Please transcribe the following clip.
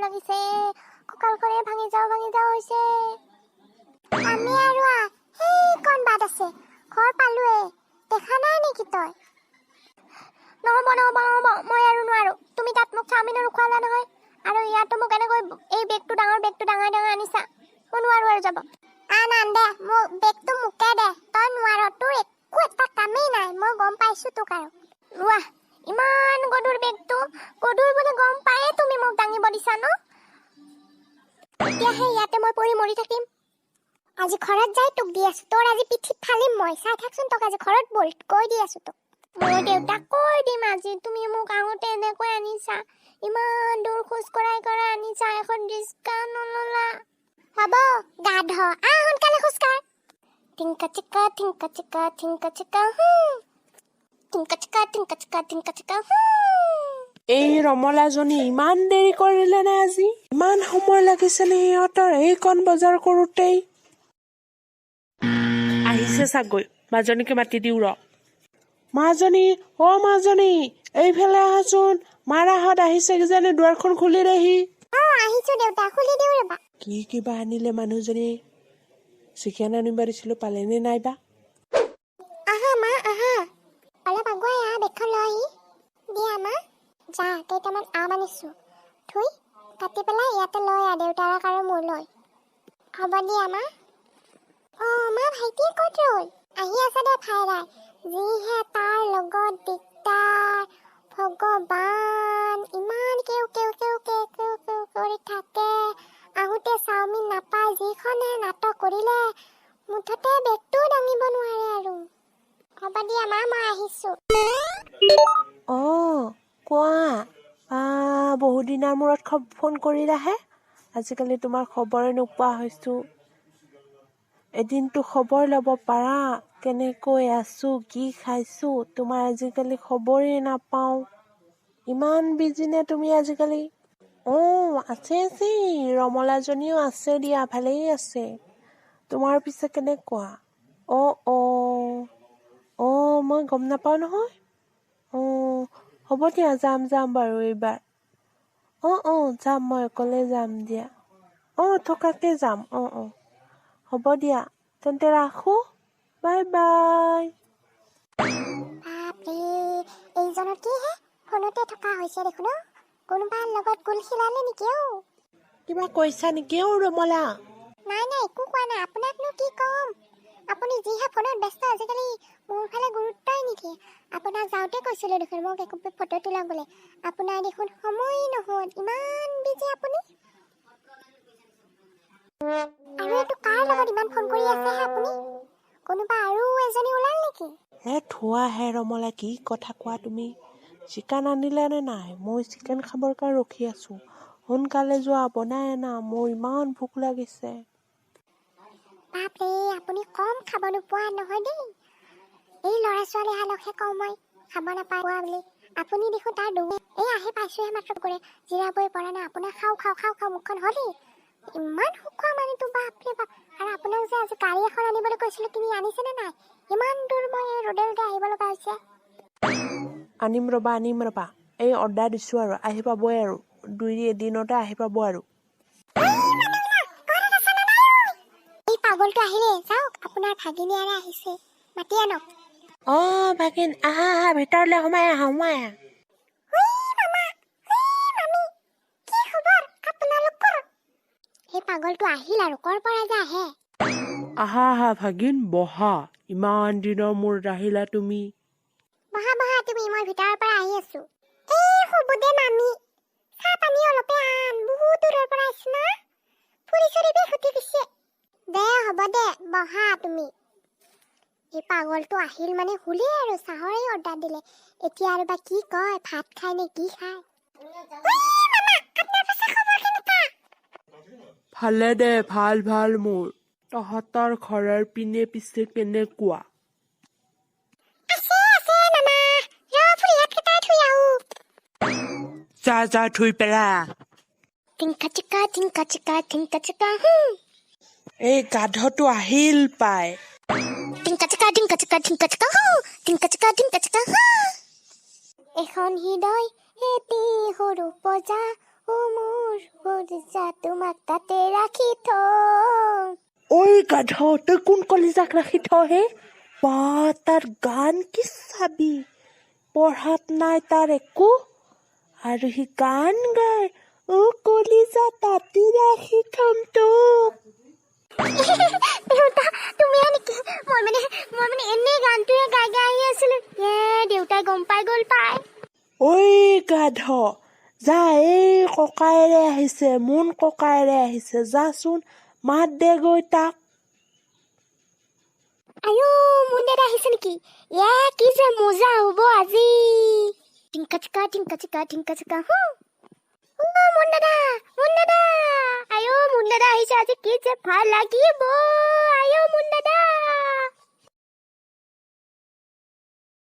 লাগিছে, কঁকালখনে ভাঙি যাওঁ ভাঙি যাওঁ হৈছে। আমি আৰু সেইকণ বাট আছে, ঘৰ পালোৱে, দেখা নাই নেকি তই? নহ'ব, নহ'ব, নহ'ব, মই আৰু নোৱাৰো। তুমি তাত মোক চাওমিনো নোখোৱালা নহয়, আৰু ইয়াতো মোক এনেকৈ এই বেগটো, ডাঙৰ বেগটো ডাঙৰ ডাঙৰ আনিছা। মই নোৱাৰো আৰু যাব। আন আন দে, মোক বেগটো মোকে দে। তই নোৱাৰ, তোৰ একো এটা কামেই নাই, মই গম পাইছো তোক। আৰু ৱাহ, ইমান গধুৰ বেগটো, গধুৰ বুলি গম পায়ে তুমি মোক দাঙিব দিছা ন? এতিয়াহে ইয়াতে মই পৰি মৰি থাকিম। আজি ঘৰত যাই তোক দি আছো, তোৰ আজি পিঠিত ফালিম মই, চাই থাকচোন তোক। আজি ঘৰত বল, কৈ দি আছো তোক। মই দেউতাক কৈ দিম আজি, তুমি মোক আহোঁতে এনেকৈ আনিছা, ইমান দূৰ খোজ কঢ়াই কঢ়াই আনিছা, এখন ৰিক্সা নললা। হ'ব গাধ, আহ সোনকালে খোজকাঢ়। টিংকা চিকা টিংকা চিকা টিংকা চিকা হু, টিংকা চিকা টিংকা চিকা টিংকা চিকা হু। এই ৰমলাজনী ইমান দেৰি কৰিলে নে আজি? ইমান সময় লাগিছেনে সিহঁতৰ এইকণ বজাৰ কৰোঁতেই? আহিছে চাগৈ, মাজনীকে মাতি দিওঁ ৰ। মাজনী, অ মাজনী, এইফালে আহাচোন। মাৰাহঁত আহিছে কিজানি, দুৱাৰখন খুলি দেহি। অ, আহিছো দেউতা, খুলি দিওঁ ৰ'বা। কি কিবা আনিলে মানুহজনীয়ে? চিকেন আনিব দিছিলো, পালেনে নাইবা? আহা মা, আহা, অলপ আগুৱাই আহা, বেগখন লৈ আহি দিয়া মা। যা, কেইটামান আম আনিছো, ধুই কাটি পেলাই ইয়াতে লৈ আহ, দেউতাৰক আৰু মোৰ লৈ। হ'ব দিয়া মা। অ মা, ভাইটিয়ে ক'ত ৰ'ল? আহি আছে দে ভাইৰাই। যিহে তাৰ লগত দিগদাৰ, ভগৱান, ইমান কেও কেও কেও কেও কেও কেও কৰি থাকে। আহোঁতে চাওমিন নাপায় যিখনহে নাটক কৰিলে, মুঠতে বেগটোও দাঙিব নোৱাৰে আৰু। হ'ব দিয়া মা, মই আহিছো। অ কোৱা। বহুত দিনৰ মূৰত ফোন কৰিলাহে। আজিকালি তোমাৰ খবৰে নোপোৱা হৈছো। এদিনতো খবৰ ল'ব পাৰা, কেনেকৈ আছো, কি খাইছো। তোমাৰ আজিকালি খবৰেই নাপাওঁ। ইমান বিজি নে তুমি আজিকালি? অ আছে আছে, ৰমলাজনীও আছে দিয়া, ভালেই আছে। তোমাৰ পিছে কেনেকুৱা? অ অ অ মই গম নাপাওঁ নহয়। অ হ'ব দিয়া, যাম যাম বাৰু এইবাৰ। অ অ যাম, মই অকলে যাম দিয়া। অ থকাকে যাম। অ অ হ'ব দিয়া তেন্তে, ৰাখোঁ, বাই বাই। বাপৰে, এইজনৰ কিহে ফোনতে থকা হৈছে দেখোন অ? কোনোবাৰ লগত গোল খিলালে নেকি অ? কিবা কৈছা নেকি অ ৰমলা? নাই নাই, একো কোৱা নাই। আপোনাকনো কি ক'ম, আপুনি যিহে ফোনত ব্যস্ত আজিকালি, মোৰ ফালে গুৰুত্বই নিদিয়ে। আপোনাক যাওঁতে কৈছিলোঁ দেখোন মোক একোপি ফটো তোলাবলৈ, আপোনাৰ দেখোন সময়েই নহ'ল, ইমান বিজি আপুনি। আৰু এইটো কাৰ লগত ইমান ফোন কৰি আছেহে আপুনি? কোনোবা আৰু এজনী ওলাল নেকি? হে থোৱা হে ৰমলা, কি কথা কোৱা তুমি? চিকেন আনিলা নে নাই? মই চিকেন খাবৰ কাৰণে ৰখি আছো। সোনকালে যোৱা, বনাই আনা, মোৰ ইমান ভোক লাগিছে। বাপৰে, আপুনি কম খাব নোপোৱা নহয় দেই। এই ল'ৰা ছোৱালীহালকহে কওঁ মই খাব নাপায় বুলি, আপুনি দেখোন তাৰ দুগুণ। এই আহি পাইছোহে মাত্ৰ কৰে, জিৰাবই পৰা নাই, আপোনাৰ খাওঁ খাওঁ খাওঁ খাওঁ মুখখন হ'লেই। ইমান সুখোৱা মানুহটো, বাপৰে বাপ। আৰু আপোনাক যে আজি গাড়ী এখন আনিবলৈ কৈছিলো, কিনি আনিছেনে নাই? ইমান দূৰ মই এই ৰ'দে ৰ'দে আহিব লগা হৈছে। আনিম ৰ'বা, আনিম ৰ'বা। এই অৰ্ডাৰ দিছোঁ আৰু আহি পাবই আৰু, দুই এদিনতে আহি পাব আৰু। এই পাগলটো আহিলে, চাওক, আপোনাৰ ভাগিনীয়াৰে আহিছে, মাতি আনক। অ ভাগিন, আহা আহা, ভিতৰলৈ সোমাই আহা, সোমাই আহা। মামা, মামী, কি খবৰ আপোনালোকৰ? এই পাগলটো আহিল আৰু, ক'ৰ পৰা যে আহে। আহা আহা ভাগিন, বহা। ইমান দিনৰ মূৰত আহিলা তুমি। বহা বহা তুমি, মই ভিতৰৰ পৰা আহি আছো। এই হ'ব দে মামী, চাহ পানী অলপে আন, বহুত দূৰৰ পৰা আহিছো না, ফুৰি চুৰি বিষ উঠি গৈছে। দে হ'ব দে, বহা তুমি। এই পাগলটো আহিল মানে হুলেই আৰু, চাহৰে অৰ্ডাৰ দিলে। এতিয়া আৰু বা কি কয়, ভাত খায় নে কি খায়? মামা, আপোনাৰ পাছে খবৰ কেনেকুৱা? ভালে দে, ভাল ভাল মোৰ। তহঁতৰ ঘৰৰ পিনে পিছে কেনেকুৱা? আছে আছে মামা, ৰ ভৰি হাতকেইটা ধুই আহো। যা যা, ধুই পেলা। টিংকা চিকা টিংকা চিকা টিংকা চিকা হু। এই গাধটো আহিল পাই। টিংকা চিকা টিংকা চিকা টিংকা চিকা হু, টিংকা চিকা টিংকা চিকা হু। এখন হৃদয় এটি সৰু পজা। অ মোৰ কলিজা, তোমাক তাতে ৰাখি থম। ঐ গাধ, তই কোন কলিজাক ৰাখি থ হে? বা, তাৰ গান কি চাবি! পঢ়াত নাই তাৰ একো আৰু সি গান গায়, অ কলিজা তাতে ৰাখি থম তোক। দেউতা, তুমিয়ে নেকি? মই মানে এনেই গানটোৱে গাই গাই আহি আছিলো। এ, দেউতাই গম পাই গ'ল পাই। ঐ গাধ, যা, এই ককায়েৰে আহিছে, মোন ককায়েৰে আহিছে, যাচোন মাত দেগৈ তাক। আয়ো, মোন দাদা আহিছে নেকি? এ, কি যে মজা হ'ব আজি! টিংকা চিকা টিংকা চিকা টিংকা চিকা হু। অ মোন দাদা, মোন দাদা, আয়ো, মোন দাদা আহিছে, আজি কি যে ভাল লাগিব! আয়ো মোন দাদা।